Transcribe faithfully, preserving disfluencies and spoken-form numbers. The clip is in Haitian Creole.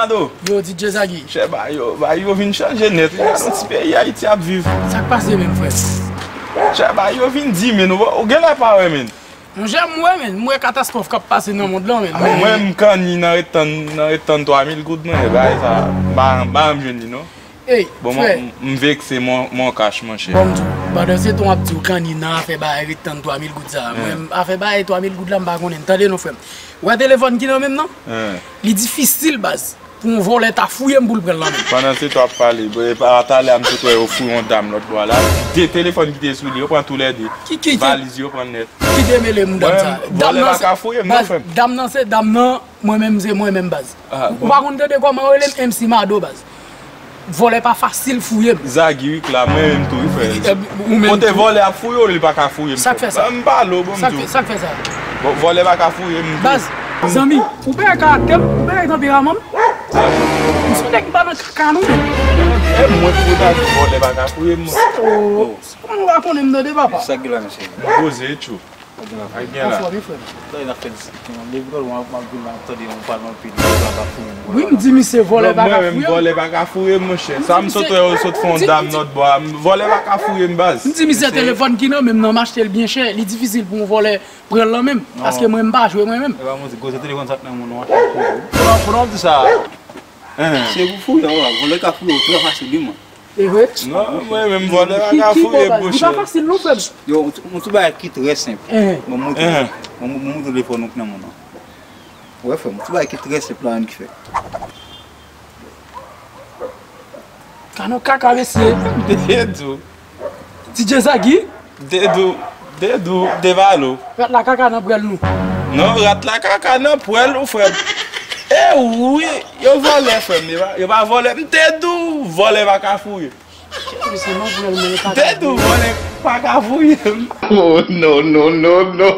Yo, D J Zagi. Chè, bagay yo, bagay yo vin chanje nèt wi. Gade yon ti peyi Ayiti ap viv. Sa k pase menm, frè? Chè, bagay yo vin di, men ou, ou genlè pa wè, men. Monchè, m wè, men, m wè katastwòf k ap pase nan mond lan, men. Mwen, m kanni nan ret tann, nan ret tann twa mil goud, mwen, bagay sa, m pa, m pa janm jwenn li, non. Ey, bon, frè. Mwen, m, m vekse, mon, mon kach, monchè. Bon, m di w, pandan se tan w ap di w kanni nan afè bagay ret tann twa mil goud sa, mwen, afè bagay twa mil goud la, m pa konnen, tande non, frè m. Ou wè telefòn ki nan men m nan? Li difisil, baz, pou yon vòlè ta fouye m pou l pran l nan men m. Pandan se tan w ap pale, bro, e pa talè a m sot wè yo fouye yon dam lòt bò a la. De telefòn ki te sou li, yo pran toulède. Ki, ki, ki? Valiz yo pran nèt. Ki demele mouda m sa? Mwen, vòlè pa ka fouye m, non, frè m. Dam nan se, dam nan, mwen menm se mwen menm, baz. Ou pa konn tande kòman yo rele m? M C Mado, baz. Vòlè pa fasil fouye m. Zagi wi, Kla, mwen menm tou wi, frè. Ou menm tou. Kote vòlè ap fouye w, li pa ka fouye m, frè. Sa k fè sa? M pale w, bon, m di w. Sa k fè sa? Bon, vòlè pa ka fouye m tou. Baz, zanmi, ou peye karaktè m, ou peye tanperaman m. M se yon nèg m pa nan kaka, non. E mwen ki pou ta di vòlè pa ka fouye m, mwen. Oh, kòman ou pa konnen m tande, papa? Sa k gen la, mesye? M poze, tchou. Ak gen la. Anfòm, wi, frè m. Tande n ap fè di, depi tòlè m ap, m ap vin la, m ap tande yon pale anpil, vòlè pa ka fouye m, vòlè pa ka fouye m. Wi, m di misye vòlè pa ka fouye m, monchè. Sa m sot wè yo sot fè yon dam lòt bò a, vòlè pa ka fouye m, baz. M di misye telefòn ki nan men m nan, m achte l byen chè, li difisil pou yon vòlè pran l nan men m, paske mwen m pa jwe mwen menm. E pa manti, gwo se telefòn sa k nan men w, non, achte l pou ou. Kote w ap di sa? Se pou fouye w, vòlè ka fouye w trè fasil, wi, mwen. E vre? Non, mwen menm vòlè pa ka fouye m, monchè. Li pa fasil non, frè m. Yo, yon ti, yon ti bagay ki trè senp. Mwen montre w. Mwen, mwen montre w telefòn ou k nan men w nan. Wè, frè m, yon ti bagay ki trè senp la menm ki fèt. Ka nan kaka, mesye. Dedou. D J Zagi. Dedou, Dedou, Devalo. Rat la kaka nan pwèl nou. Non, rat la kaka nan pwèl ou, frè m. E wi, yo vòlè, frè m. Yo pa, yo pa vòlè. M te di w, vòlè pa ka fouye. Dedou, vòlè pa ka fouye m. Oh, no, no, no, no.